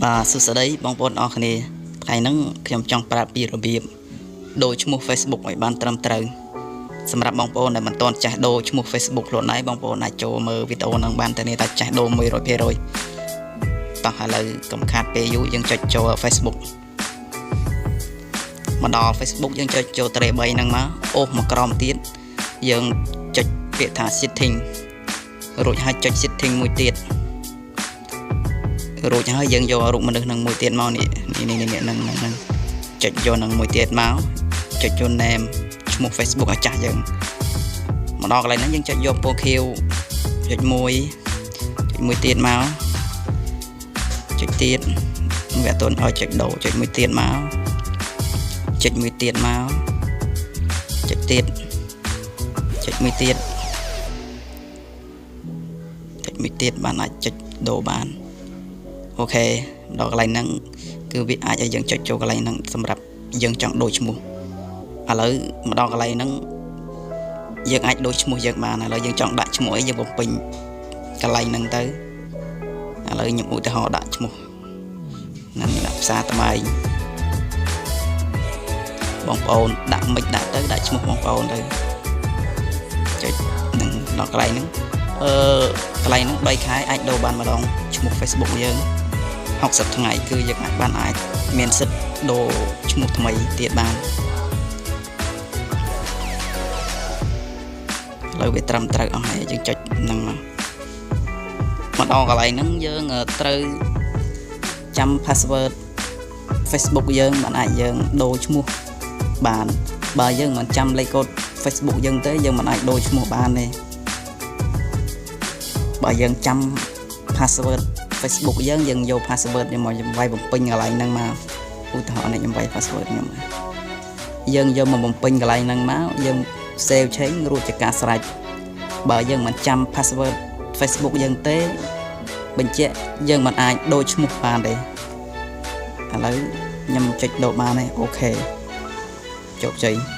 បាទសួស្តីបងប្អូនអរគ្នាថ្ងៃហ្នឹងខ្ញុំចង់ប្រាប់ពីរបៀបដូរឈ្មោះ Facebook ឲ្យបានត្រឹមត្រូវសម្រាប់បងប្អូនដែលមិនទាន់ចេះដូរឈ្មោះ Facebook ខ្លួនឯងបងប្អូនអាចចូលមើលវីដេអូហ្នឹងបានតែនេះតែចេះដូរ100%តោះឥឡូវកុំខាតពេលយូរយើងចុចចូល Facebook មកដល់ Facebook យើងចុចចូលត្រេ3ហ្នឹងមកអូសមកក្រោមទៀតយើងចុចពាក្យថា setting រួចហើយចុច setting មួយទៀតរួចហើយយើងយករូបមនុស្សនឹងមួយទៀតមកនេះនេះនេះនឹងនឹងចុចយកនឹងមួយទៀតមកចុចយក name ឈ្មោះ Facebook ឲ្យចាស់យើងមកដល់កន្លែងហ្នឹងយើងចុចយកពណ៌ខៀវចុចមួយចុចមួយទៀតមកចុចទៀតវាអត់ទាន់ឲ្យចុចដូរចុចមួយទៀតមកចុចមួយទៀតមកចុចទៀតចុចមួយទៀតចុចមួយទៀតបានអាចចុចដូរបាន OK ដល់កន្លែងហ្នឹងគឺវាអាចឲ្យយើងចុចចូលកន្លែងហ្នឹងសម្រាប់យើងចង់ដូរឈ្មោះឥឡូវមកដល់កន្លែងហ្នឹងយើងអាចដូរឈ្មោះយើងបានឥឡូវយើងចង់ដាក់ឈ្មោះអីយើងបំពេញកន្លែងហ្នឹងទៅឥឡូវខ្ញុំឧទាហរណ៍ដាក់ឈ្មោះហ្នឹងដាក់ផ្សារត្បែងបងប្អូនដាក់មិនដាក់ទៅដាក់ឈ្មោះបងប្អូនទៅចុចនឹងដល់កន្លែងហ្នឹងអឺកន្លែងហ្នឹង3ខែអាចដូរបានម្ដងឈ្មោះ Facebook យើង60ថ្ងៃគឺយើងអាចបានអាចមានសិទ្ធិដូរឈ្មោះថ្មីទៀតបានឥឡូវវាត្រឹមត្រូវអស់ហើយយើងចុចហ្នឹងមកមកដល់កន្លែងហ្នឹងយើងត្រូវចាំ password Facebook យើងបានអាចយើងដូរឈ្មោះបានបើយើងមិនចាំលេខកូដ Facebook យើងទេយើងមិនអាចដូរឈ្មោះបានទេបើយើងចាំ password Facebook យើងយើងយក password យើងមកវាយបំពេញកន្លែងហ្នឹងមកឧទាហរណ៍នេះខ្ញុំវាយ password ខ្ញុំយើងយកមកបំពេញកន្លែងហ្នឹងមកយើង save change រួចជាការស្រេចបើយើងមិនចាំ password Facebook យើងទេបញ្ជាក់យើងមិនអាចដូរឈ្មោះបានទេឥឡូវខ្ញុំចុចដូរបានហើយ OK ជោគជ័យ។